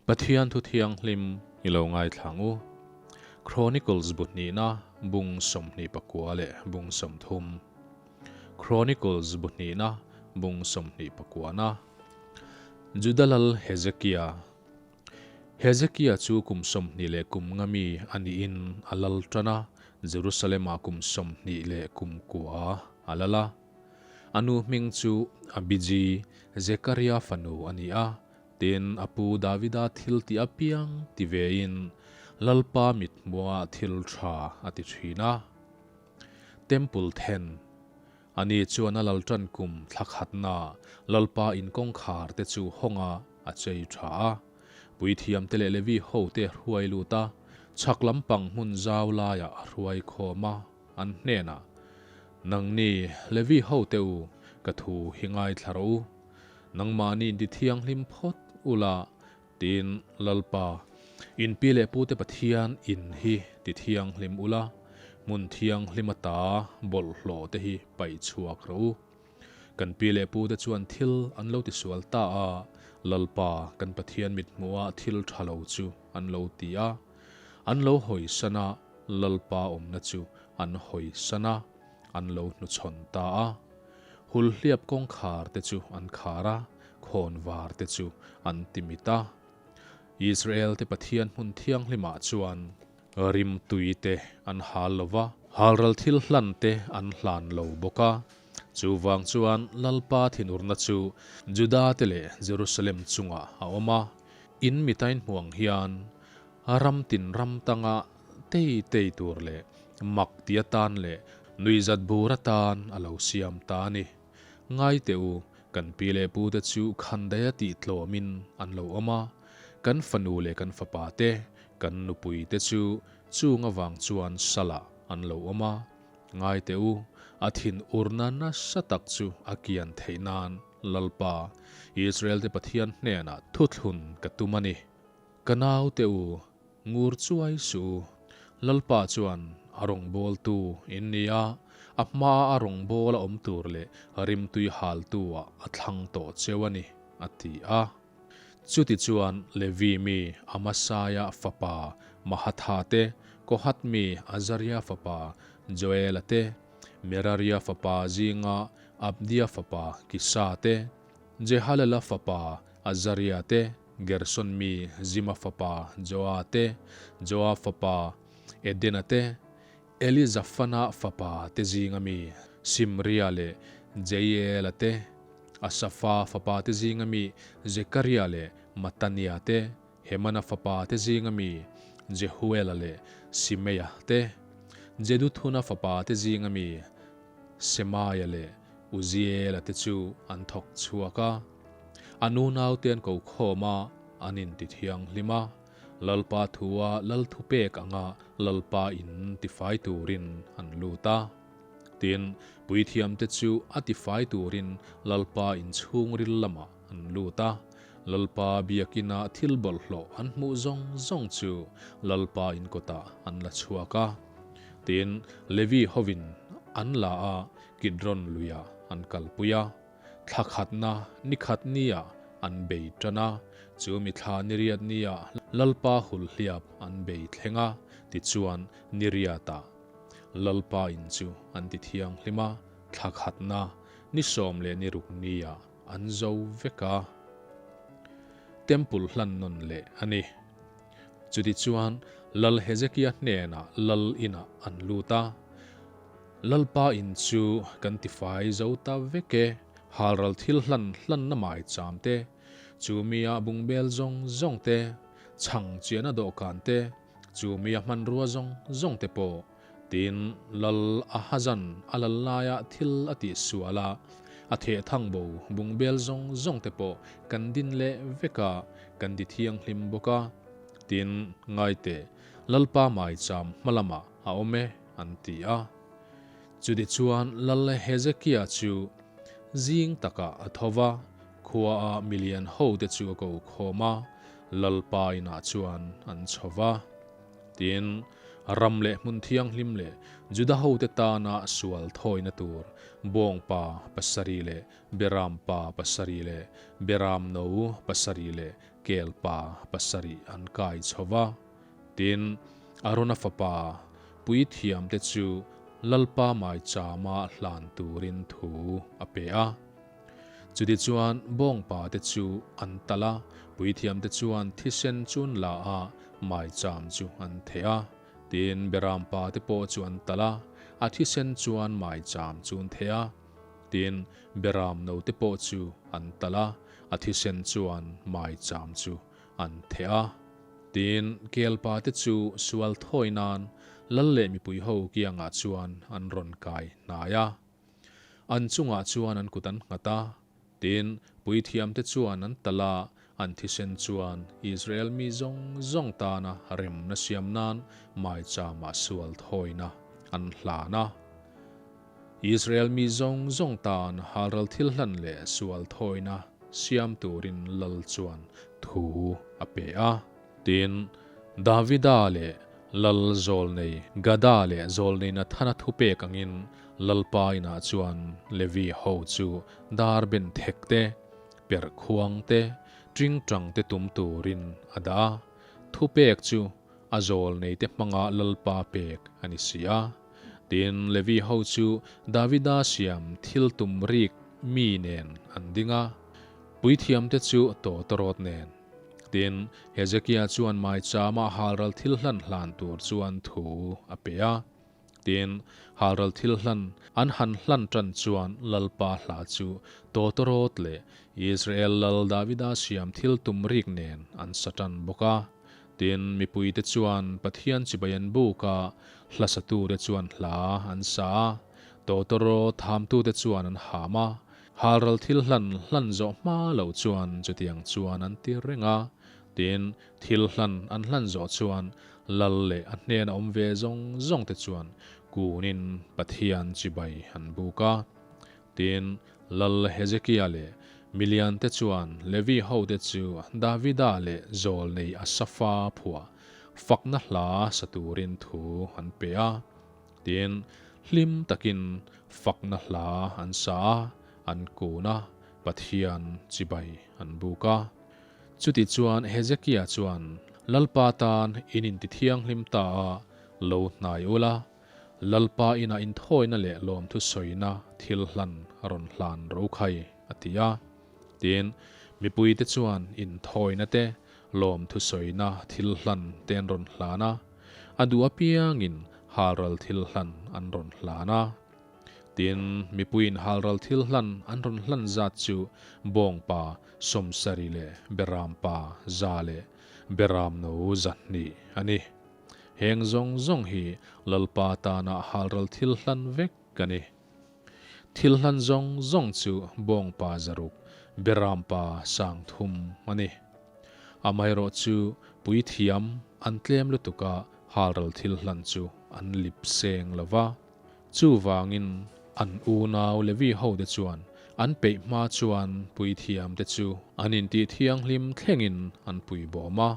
Pathian thu thianghlim i lo ngaithla ang u. Chronicles bu hnihna bung 29 leh bung 30. Chronicles bu hnihna bung 29 na. Juda lal Hezekia. Hezekia chu kum 20 leh kum nga mi a niin a lal tan a, Jerusalem-ah kum 20 leh kum kua a lal a. A nu hming chu Abiji, Zekaria fanu a ni a, Tin, a pu Davida thil tih apiang ti vein Lalpa mithmuah thil tha a ti thin a. Temple then, Ani chuan a laltan kum thla khatna Lalpa in kawngkhar te chu hawnga a chei tha a. Puithiamte leh Levi hote hruai lut a, chhak lampang hmun zau laiah a hruai khawm a, an hnenah, Nangni Levi hote u, ka thu hi ngaithla rawh u. Nangmahni inti thianghlim phawt ula, tiin Lalpa, in pi leh pute Pathian in hi ti thianghlim ula, hmun thianghlim ata bawlhhlawh te hi paih chhuak rawh u. Kan pi leh pute chuan thil an lo tisual ta a, Lalpa, kan Pathian mithmuhah thil tha lo chu an lo ti a, an lo hawisan a, Lalpa awmna chu an hawisan a, an lo hnuchhawn ta a. Hulhliap kawngkhar te chu an khar a, khawnvar te chu an ti mit a. Israel te Pathian hmun thianghlimah chuan rimtui te an hal lo va, halral thil hlan te an hlan lo bawk a. Chuvang chuan Lalpa thinurna chu Juda te leh Jerusalem chungah a awm a. In mitain hmu ang hian ram tin ram tanga tei tei tur leh mak ti atan leh nuihzat bur atan a lo siam ta a ni. Ngai teh u, kan pi leh pu te chu khandaia tih tlawmin an lo awm a, kan fanu leh kan fapa te, kan nupui te chu chung avang chuan salah an lo awm a. Ngai teh u, a thin urna nasa tak chu a kian theih nan Lalpa, Israel te Pathian hnenah thuthlun ka tum a ni. Ka naute u, Ngur chuai suh u. Lalpa chuan a rawngbawltu in ni a, a hmaa a rawngbawla awm tur leh rimtui haltu-ah a thlang tawh cheu a ni, a ti a. Chutichuan Levi mi Amasaia fapa Mahatha te, Kohath mi Azaria fapa Joela te, Meraria fapa zinga Abdia fapa Kisa te, Jehalela fapa Azaria te, Gerson mi Zima fapa Joa te, Joa fapa Edena te, Elizafana fapa te zinga mi Simria leh Jeiela te, Asafa fapa te zinga mi Zekaria leh Matania te, Hemana fapa te zinga mi Jehuela leh Simeia te, Jeduthuna fapa te zinga mi Semaia leh Uziela te chu an thawk chhuak a. An unaute an ko khawm a, an inti thianghlim a. Lalpa thua lal thupek anga Lalpa in tifai turin an lut a. Tin, puithiamte chu a tifai turin Lalpa inchhungril lamah an lut a. Lalpa biakina thil bawlhhlawh an hmuh zawng zawng chu Lalpa inkawtah an la chhuak a. Tin, Levi hovin an la a, Kidron luiah an kalpui a. Thla khatna ni khat nia an bei tan a, chu mi thla ni riat nia Lalpa hulhliap an bei thleng a, tichuan ni riatah Lalpa in chu an ti thianghlim a, thla khatna ni 10 leh ni ruk nia an zo vek a. Temple hlan nawn leh a ni. Chutichuan Lal Hezekia hnenah Lal inah an lut a. Lalpa in chu kan tifai zo ta vek e, halral thil hlan hlanna mai cham te, chu mia bungbel zawng zawng te, chhang chiahna dawhkan te, chu mia hmanrua zawng zawng te pawh, tin Lal Ahazan a lal laia thil a tih sual a, a theh thang bo bungbel zawng zawng te pawh kan din leh vek a, kan ti thianghlim bawk a, tin ngaite Lalpa maicham hmalamah a awm e. An ti a. Chutichuan Lal Hezekia chu zing takah a tho va, khuaah milian hote chu a ko khawm a, Lalpa inah chuan an chho va. Tin, ram leh hmun thianghlim leh Juda hote tana sual thawina tur bawngpa pasarih leh berampa pasarih leh beramno pasarih leh. kelpa pasarih an kai chho va. Tin, Arona fapa puithiamte chu Lalpa maichama hlan turin thu a pe a. Chutichuan bawngpate chu an talh a, puithiamte chuan thisen chu an la a, maicham chu an theh a. Tin, berampate pawh chu an talh a, a thisen chuan maicham chu an theh a. Tin, beram note pawh chu an talh a, a thisen chuan maicham chu an theh a. Tin, kelpate chu sual thawi nan lal leh mipui ho kiangah chuan an rawn kai hnai a. An chungah chuan an kut an nghat a, tin, puithiamte chuan an talh a, an thisen chuan Israel mi zawng zawng tana remna siam nan maichama sual thawina an hlan a. Israel mi zawng zawng tan halral thil hlan leh sual thawina siam turin lal chuan thu a pe a. Tin, Davida leh Lal Zawlnei Gada leh Zawlnei Nathana thupek angin Lalpa inah chuan Levi ho chu dar ben thek te, perh khuang te, tingtang te tum turin a dah a. Thupek chu a Zawlnei te hmanga Lalpa pek a ni si a. Tin, Levi ho chu Davida siam thil tum rik mi nen an ding a, puithiamte chu tawtawrawt nen. Tin, Hezekia chuan maichama halral thil hlan hlan tur chuan thu a pe a. Tin, halral thil hlan an han hlan tan chuan Lalpa hla chu tawtawrawt leh Israel lal Davida siam thil tum rik nen an sa tan bawk a. Tin, mipuite chuan Pathian chibai an buk a, hla satute chuan hla an sa a, tawtawrawt hamtute chuan an ham a. Halral thil hlan hlan zawh hma loh chuan chutiang chuan an tir reng a, tin, thil hlan an hlan zawh chuan lal leh a hnena awm ve zawng zawng te chuan kunin Pathian chibai an buk a. Tin, lal Hezekia leh milian te chuan Levi hote chu Davida leh Zawlnei Asafa phuah fakna hla sa turin thu an pe a. Tin, hlim takin fakna hla an sa a, an kun a, Pathian chibai an buk a. Chutichuan Hezekia chuan, Lalpa tan in intithianghlim ta a, lo hnai ula, Lalpa inah inthawina leh lawmthu sawina thil hlan a rawn hlan rokhai, a ti a. Tin, mipuite chuan inthawina te, lawmthu sawina thil hlan te an rawn hlan a. A duh apiangin halral thil hlan an rawn hlan a. Tin, mipuiin halral thil hlan an rawn hlan zat chu bawngpa sawmsarih leh berampa za leh beramno zahnih a ni. Heng zawng zawng hi Lalpa tana halral thil hlan vek a ni. Thil hlan zawng zawng chu bawngpa zaruk, berampa sangthum a ni. Amaherawh chu puithiam an tlem lutuk a halral thil hlan chu an lip seng lo va. Chuvangin an unau Levi hote chuan an peih hma chuan puithiamte chu an intih thianghlim thlengin an pui bawm a.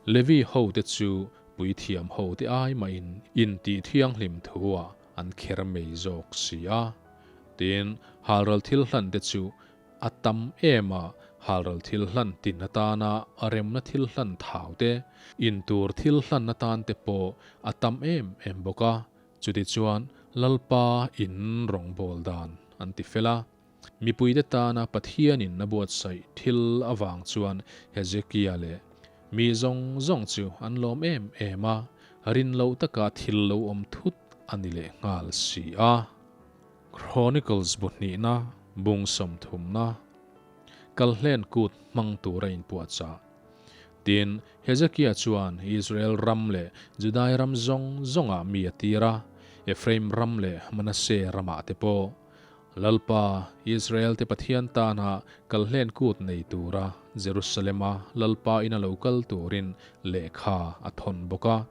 Levi hote chu puithiam hote ai mahin intih thianghlim thuah an kher mai zawk si a. Tin, halral thil hlante chu A tam em a, halral thil hlan tin atana a remna thil hlan thau te, intur thil hlan atan te pawh a tam em em bawk a, chutichuan Lalpa in rawngbâwl dan an ti fel a. Mipuite tana Pathianin a buatsaih thil avang chuan Hezekia leh mi zawng zawng chu an lawm em em a, rin loh taka thil lo awm thut a ni leh nghal si a. Chronicles bu hnihna bung sawmthumna kalhlen kut hmang tur a inpuahchah. Tin, Hezekia chuan Israel ram leh Judai ram zawng zawngah mi a tir a, Ephraim ram leh Manasseh ramah te pawh. Lalpa, Israel-te Pathian tana kalhlen kut nei tura Jerusalem-a Lalpa ina lo kal turin lehkha a thawn bawk a.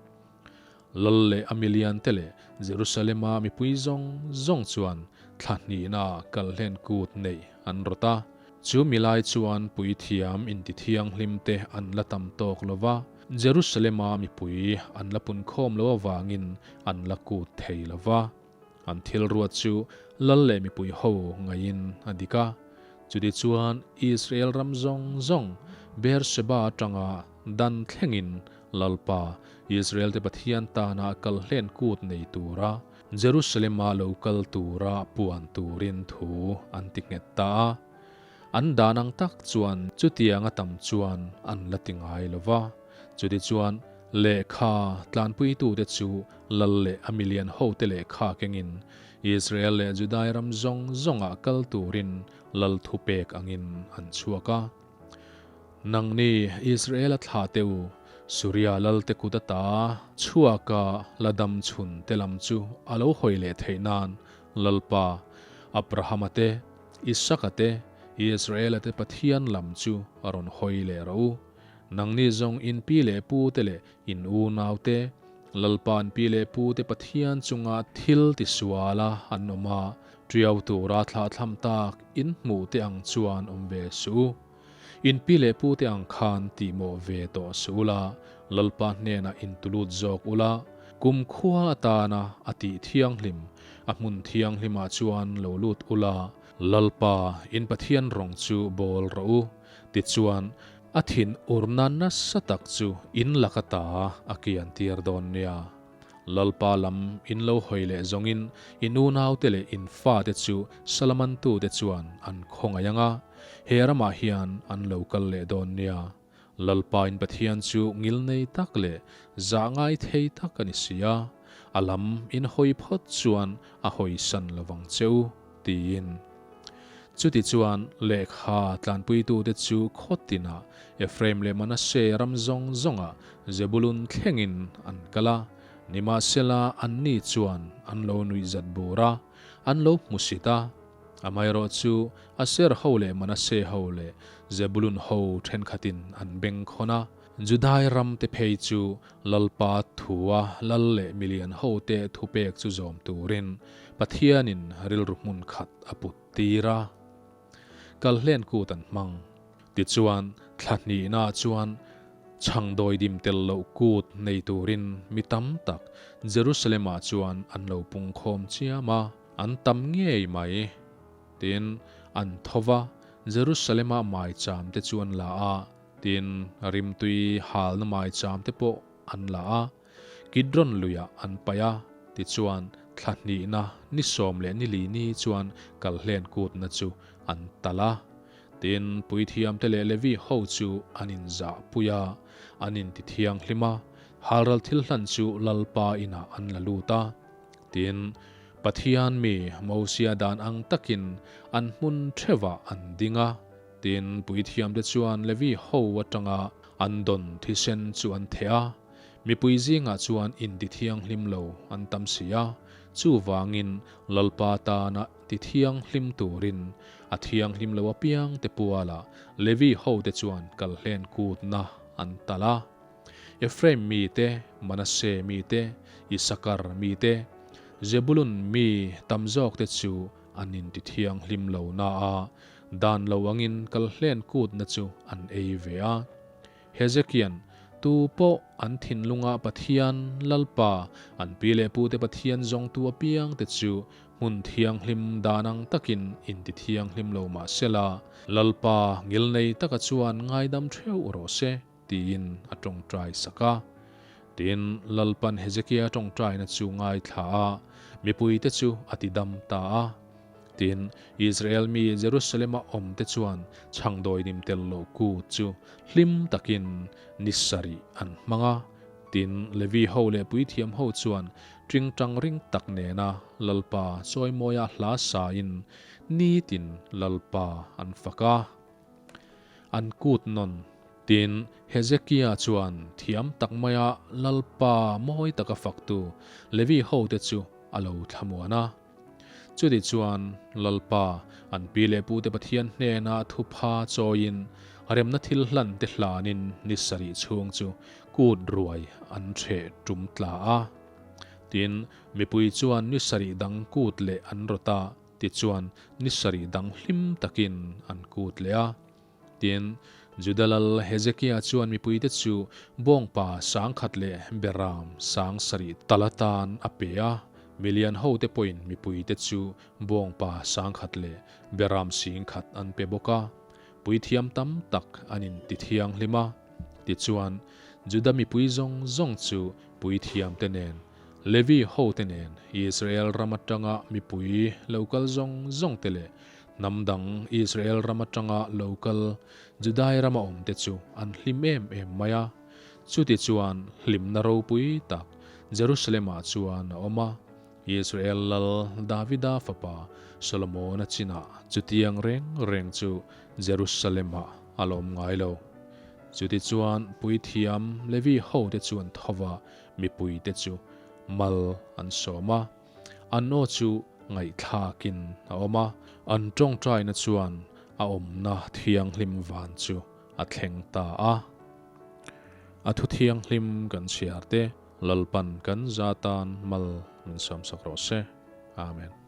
Lal leh a miliante leh Jerusalema mipui zawng zawng chuan thla hnihna kalhlen kut neih an rawt a. Chu mi lai chuan puithiam intithianghlimte an la tam tawk lo va, Jerusalema mipui an la punkhawm lo avangin an la kut thei lo va. An thil ruat chu lal leh mipui ho ngaihin a dik a. Chutichuan Israel ram zawng zawng, Beer-sheba atanga Dan thlengin Lalpa, Israel-te Pathian tana kalhlen kut nei tura Jerusalem-a lo kal tura puan turin thu an ti nghet ta a. An dan ang tak chuan chutiang a tam chuan an la ti ngai lo va. Chutichuan, lehkha tlanpuitute chu lal leh a milian hote lehkha kengin Israel leh Judai ram zawng zawngah kal turin lal thupek angin an chhuak a. Nangni Israel-a thlah teh u, Suria lalte kut ata chhuaka la dam chhun te lam chu a lo hawi leh theih nan Lalpa, Abrahama te, Isaka te, Israela te Pathian lam chu a rawn hawi leh rawh u. Nangni zawng in pi leh pu te leh in unau te, Lalpa an pi leh pu te Pathian chunga thil tisuala an awm a, Ṭiau tura thlahthlam tak in hmuh te ang chuan awm ve suh u. In pi leh pu te ang khan tihmawh ve tawh suh ula, Lalpa hnenah in tulut zawk ula, kum khua atana a tih thianghlim, a hmun thianghlimah chuan lo lut ula, Lalpa in Pathian rawng chu bawl rawh u, tichuan a thin urna nasa tak chu in laka ta a kian tir dawn nia. Lalpa lam in lo hawi leh zawngin in unaute leh in fate chu Salamantute chuan an khawngaih ang a, he ramah hian an lo kal leh dawn nia. Lalpa in Pathian chu ngilnei tak leh zah ngai thei tak a ni si a, a lam in hawi phawt chuan a hawisan lovang che u, tiin. Chutichuan, lehkha tlanpuitute chu khaw tinah, Ephraim leh Manasseh ram zawng zawngah Zebulun thlengin an kal a. Nimahsela, anni chuan an lo nuihzat bur a, an lo hmusit a. Amaherawh chu, Aser ho leh Manasseh ho leh Zebulun ho thenkhatin an bengkhawn a. Judai ramte phei chu Lalpa thua lal leh milian hote thupek chu zawm turin Pathianin rilru hmun khat a put tir a. Kalhlen kut an hmang. Tichuan, thla hnihnaah chuan chhangdawidim tel loh kut nei turin mi tam tak Jerusalem-ah chuan an lo pungkhawm chiam a, an tam ngei mai. Tin, an tho va, Jerusalem-ah maicham te chu an la a, Tin, rimtui halna maicham te pawh an la a, Kidron luiah an paih a, tichuan thla hnihna ni 14 ni chuan kalhlen kutna chu an talh a. Tin, puithiamte leh Levi ho chu an inzahpui a, an intithianghlim a, halral thil hlan chu Lalpa inah an la lut a. Tin, Pathian mi Mosia dan ang takin an hmun theuhah an ding a. Tin, puithiamte chuan Levi ho atanga an dawn thisen chu an theh a, mipui zingah chuan inti thianghlim lo an tam si a, chuvangin Lalpa tana ti thianghlim turin a thianghlim lo apiangte pualah Levi hote chuan kalhlen kutna an talh a. Ephraim mite, Manasseh mite, Isakar mite, Zebulun mi tam zawkte chu an inti thianghlim lo na a, Dan lo angin kalhlen kutna chu an ei ve a. Hezekia'n, Tu pawh an thinlunga Pathian, Lalpa, an pi leh pute Pathian zawngtu apiangte chu hmun thianghlim dan ang takin inti thianghlim lo mah sela, Lalpa ngilnei taka chuan ngaidam theuh rawh se, tiin a tawngtai sak a. Tin, Lalpan Hezekia tawngtaina chu ngaithla a, mipuite chu a tidam ta a. Tin, Israel mi Jerusalem-a awmte chuan chhangdawinim tel loh kut chu hlim takin ni sarih an hmang a. Tin, Levi ho leh puithiam ho chuan tingtang ring tak nena Lalpa chawimawia hla sain nitin Lalpa an fak a. An kut nawn. Tin, Hezekia chuan thiam tak maia Lalpa mawi taka faktu Levi hote chu a lo thlamuan a. Chuti chuan Lalpa, an pi leh pute Pathian hnena thupha chawiin remna thil hlan te hlanin ni sarih chhung chu kut ruai an ṭheh ṭum tla a. Tin, mipui chuan ni sarih dang kut leh an rawt a. Tichuan, ni sarih dang hlim takin an kut leh a. Tin, Juda lal Hezekia chuan mipuite chu bawngpa 10,000 leh beram 7000 tal atan a pe a. Milian hote pawhin mipuite chu bawngpa 10,000 leh beram 10,000 an pe bawk a. Puithiam tam tak an intithianghlim a. Tichuan, Juda mipui zawng zawng chu puithiamte nen, Levi hote nen, Israel ram atanga mipui lo kal zawng zawngte leh hnam dang Israel ram atanga lo kal Judai rama awmte chu an hlim em em mai a. Chutichuan, hlimna ropui tak Jerusalem-ah chuan a awm a. Israel lal Davida fapa Solomona chinah chutiang reng reng chu Jerusalem-ah a la awm ngai lo. Chutichuan puithiam Levi hote chu an tho va, mipuite chu mal an sawm a. An aw chu ngaihthlakin a awm a, an tawngtaina chuan a awmna thianghlim van chu a thleng ta a. A thu thianghlim kan chhiar te Lalpan kan za tan mal min sawmsak rawh se. Amen.